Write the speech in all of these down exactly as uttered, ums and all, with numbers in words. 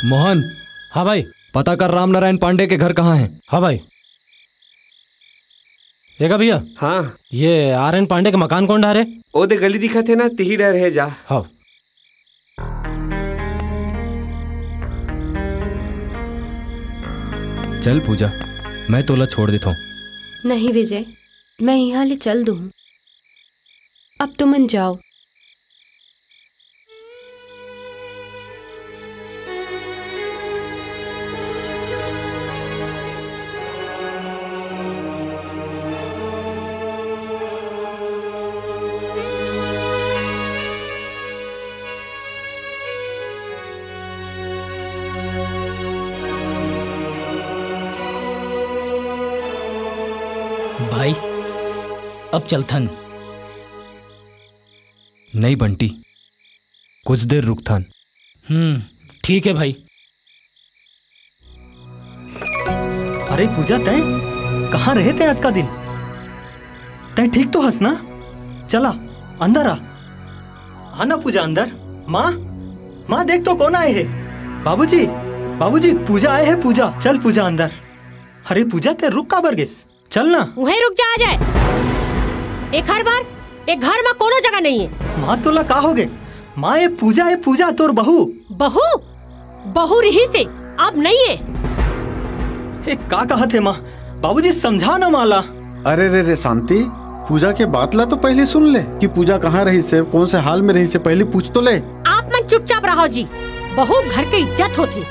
मोहन। हाँ भाई। पता कर राम नारायण पांडे के घर कहाँ है। हाँ भाई। एगा भैया। हाँ। ये आर एन पांडे के मकान कौन डहर हे? ओ दे गली दिखत हे ना, तिही डहर हे, जा। हाँ। चल पूजा, मैं तोला छोड़ देथों। नहीं विजय, मैं इहाँ ले चल दूँ। अब तुमन जाओ। भाई, अब चलथन। नहीं बंटी, कुछ देर रुकथन। हम्म, ठीक है भाई। अरे पूजा, तैं कहाँ रहे तैं अतका दिन? तैं ठीक तो हस ना? चला, अंदर आ। आ ना पूजा अंदर। माँ, माँ देख तो कौन आए हे। बाबूजी, बाबूजी, पूजा आए हे, पूजा। चल पूजा अंदर। अरे पूजा, तैं रुक काबर गेस? चल ना। उहें रुक जा अजय। एखर बर ए घर म कोनो जगह नहीं है। माँ तोला का होगे? माँ, ए पूजा, ए पूजा तोर बहू। बहू? बहू रहिस हे, अब नहीं है। ए का कहत हे माँ? बाबूजी समझा ना माँ ला। अरे रे रे शांति, पूजा के बात ला तो पहली सुन ले कि पूजा कहाँ रहिस हे, कौन से हाल में रहिस हे, पहली पूछ तो ले। आप मन चुपचाप रहो जी। बहू घर के इज्जत होथे,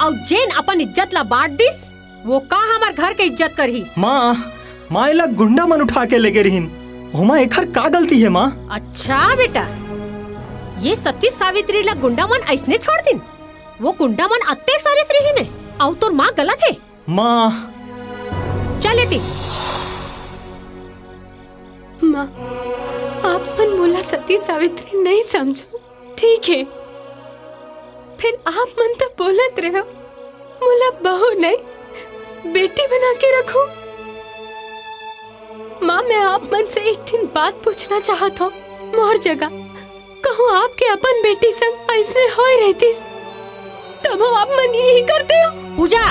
अउ जेन अपन इज्जत ला बांट दिस, वो का हमर घर के इज्जत करही? माँ, माँ, एला गुंडा मन उठा के लेगे रहिन। ओमा एखर का गलती हे, माँ? अच्छा बेटा, ये सती सावित्री ला गुंडा मन अइसने छोड़ दिन? वो गुंडा मन अतेक शरीफ रहिन हे, अउ तोर माँ गलत हे। माँ। चल एती। माँ, आप मन मोला सती सावित्री नहीं समझो। ठीक है, फिर आप मन तो बोलत रहो, मोला बहू नहीं, बेटी बना के रखो। माँ, मैं आप मन से एक ठिन बात पूछना चाहत हूँ। मोर जगह कहूँ आपके अपन बेटी संग ऐसने होए रहतीस, तब आप मन यही करते हो? पूजा,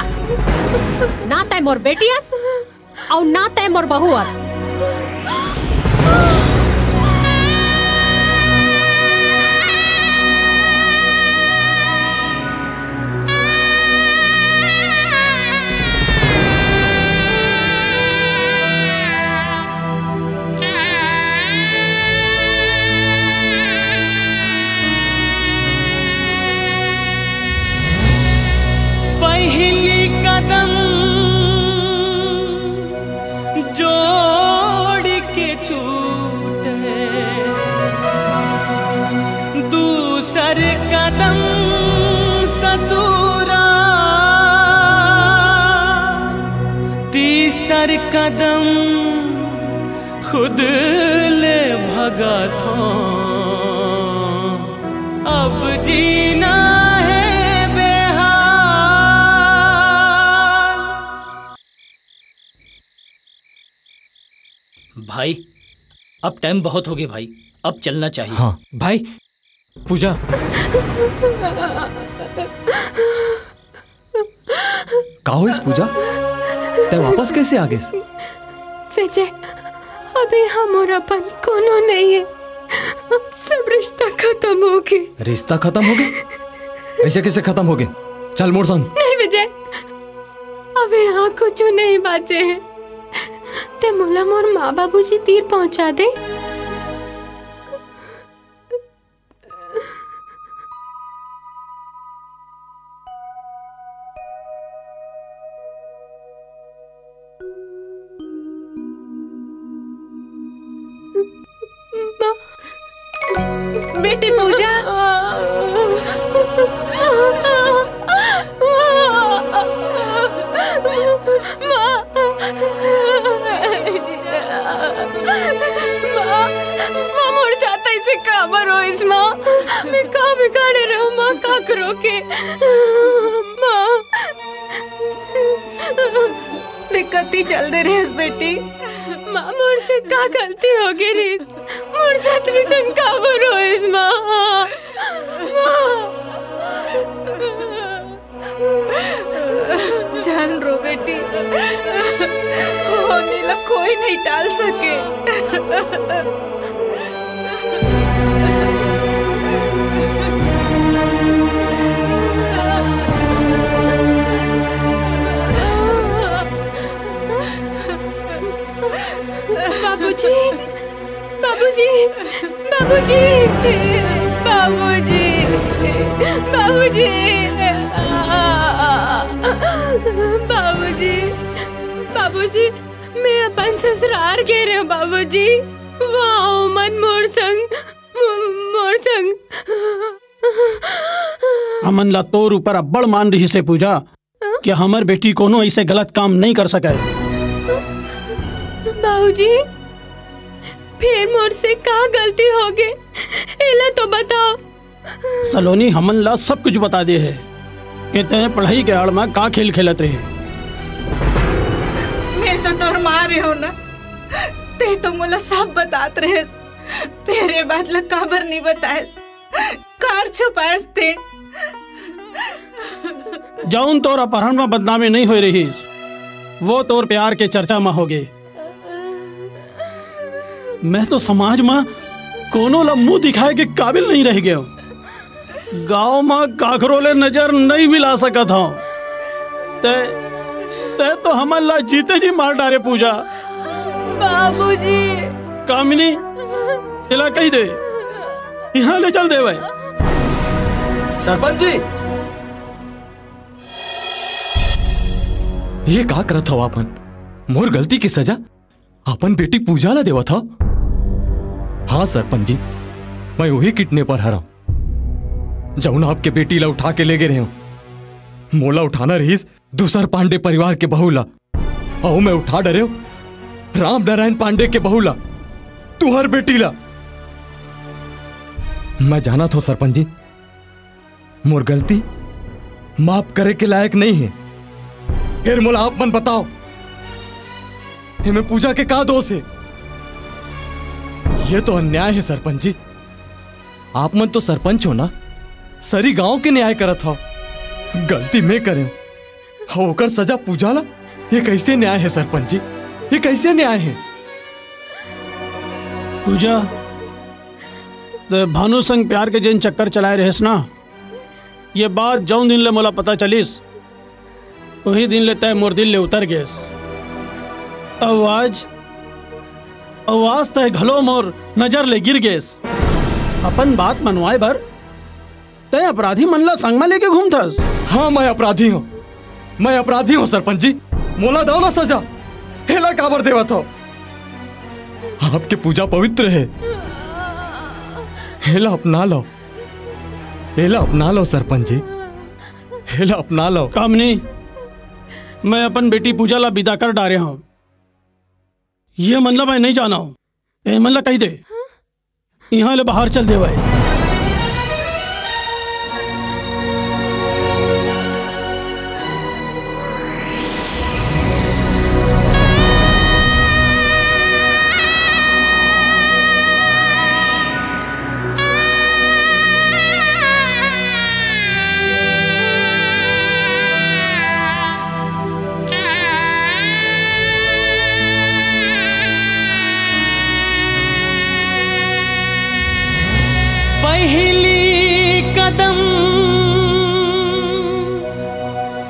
ना तय मोर बेटी अस, अउ ना तय मोर बहू अस। पहली कदम जोड़ के छूटे, दूसर कदम ससुरा, तीसर कदम खुद ले भगत हो, अब जीना है बेहाल। भाई, अब टाइम बहुत हो गया भाई, अब चलना चाहिए। हाँ। भाई, पूजा। का होइस पूजा? तै वापस कैसे आ गेस? विजय, अभी हमर अपन कोनो नहीं है। सब रिश्ता खत्म हो गए। रिश्ता खत्म हो गए? ऐसे कैसे खत्म हो गए? चल मोर संग। नहीं विजय, अभी यहाँ कुछ नहीं बाचे है। ते मोला मोर माँ बाबूजी तीर पहुँचा दे। माँ। बेटी पूजा। माँ। माँ, माँ, मोर साथ ऐसे काबर होइस माँ? मैं का बिगाड़े रहूं माँ, का करो के? माँ। ते कति चल दे रहिस बेटी? माँ, मोर से का गलती हो गई रहिस? मोर साथ ऐसे काबर होइस माँ? माँ। झन रो बेटी, होनी ला कोई नहीं टाल सके। बाबूजी, बाबूजी, बाबूजी, बाबूजी, बाबूजी, बाबूजी, बाबूजी, मैं अपन ससुरार गे रहेंव बाबूजी। वहाँ ओमन मोर संग, मोर संग। हमन ला तोर ऊपर अब्बड़ मान रिहिस हे पूजा, कि हमर बेटी कोनो अइसे गलत काम नइ कर सकय। बाबूजी, फेर मोर से का गलती होगे, एला तो बताव। सलोनी हमन ला सब कुछ बता दे हे कि तैं पढ़ई के आड़ म का खेल खेलत रहे। मैं तो तोर माँ रहेंव ना, तैं तो मोला सब बतात रहेस, फेर ए बात ला काबर नइ बताएस? काबर छुपाएस तैं? जऊन तोर अपहरण म बदनामी नइ होय रिहिस, वो तोर प्यार के चर्चा म होगे। मैं तो समाज म कोनो ला मुंह दिखाय के काबिल नइ रहि गेंव। गांव म काकरो ले नजर नइ मिला सकत हंव। तैं, तैं तो हमन ला जीते जी मार डारे पूजा। बाबूजी। कामिनी, एला कहि दे, इहां ले चल देवय। सरपंच जी, ये का करत हव आपन? मोर गलती के सजा अपन बेटी पूजा ला देवत हव? हां सरपंच जी, मैं उही किडनैपर हरंव, जऊन आपके बेटी ला उठा के लेगे रहेंव। मोला उठाना रिहिस दूसर पांडे परिवार के बहू ला, अऊ मैं उठा डरेंव रामनारायण पांडे के बहू ला, तुंहर बेटी ला। मैं जानत हंव सरपंच जी, मोर गलती माफ करे के लायक नइ हे। फेर मोला आप मन बताव, एमे पूजा के का दोष हे? ये तो अन्याय हे सरपंच जी। आप मन तो सरपंच हो ना, सरी गांव के न्याय करत हव। गलती मैं करेंव, अऊ ओकर सजा पूजा ला? ये कइसे न्याय हे सरपंच जी? ये कइसे न्याय हे? पूजा, तैं भानु संग प्यार के जेन चक्कर चलाय रहेस ना, ये बात जऊन दिन ले मोला पता चलिस, उही दिन ले तैं मोर दिल ले उतर गेस। अऊ आज, अऊ आज तैं घलो मोर नजर ले गिर गेस। अपन बात मनवाय बर तैं अपराधी मन ला संग म लेके घूमथस। हां, मैं अपराधी हंव, मैं अपराधी हंव सरपंच जी, मोला दव ना सजा। एला काबर देवत हव? आपके पूजा पवित्र हे, एला अपना लव, एला अपना लव सरपंच जी, एला अपना लव। कामिनी, मैं अपन बेटी पूजा ला बिदा कर डारे हंव। ये मन ला मैं नइ जानंव। ए मन ला कहि दे, इहां ले बाहर चल देवय। पहिली कदम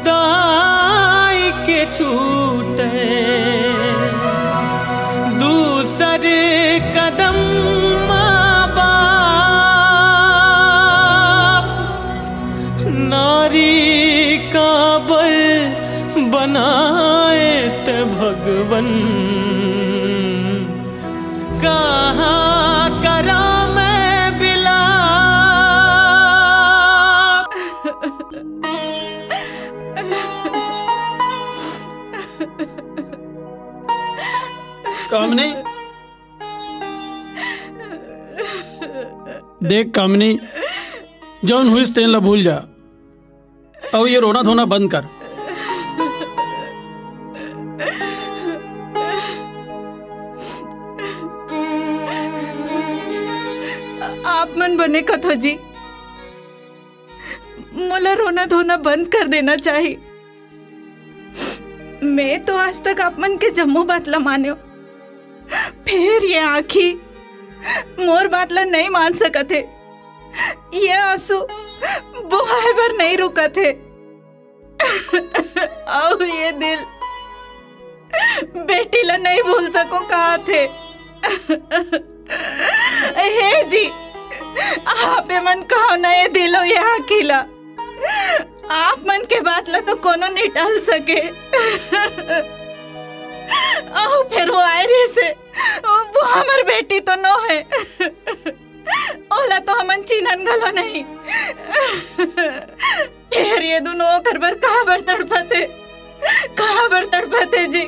दाई के छूटे, दूसर कदम माँ बाप। नारी काबर बनाए ते भगवन, कहाँ करा मैं बिलाप। कामिनी, देख कामिनी, जौन हुइस तेन ला भूल जा, अउ ये रोना धोना बंद कर। आप मन बने कथो जी, मोला रोना धोना बंद कर देना चाही। मैं तो आज तक आप मन के जम्मो बात ला मान्यो, फेर ये आँखी मोर बात ला नहीं मान सकत हे। ये आंसू बोहाय बर नहीं रुकत हे। अउ ये दिल बेटी ला नहीं भूल सको कहत हे। हे जी, आप मन कहो ना ये दिल अउ ये आँखी ला। आप मन के बात ला तो कोनो नहीं टाल सके। अउ फेर वो आए रहिसे, वो हमर बेटी तो नो हे। ओला तो हमन चिन्हन घलो नहीं। फेर ये दुनों ओकर बर काबर तड़पत हे, काबर तड़पत हे जी।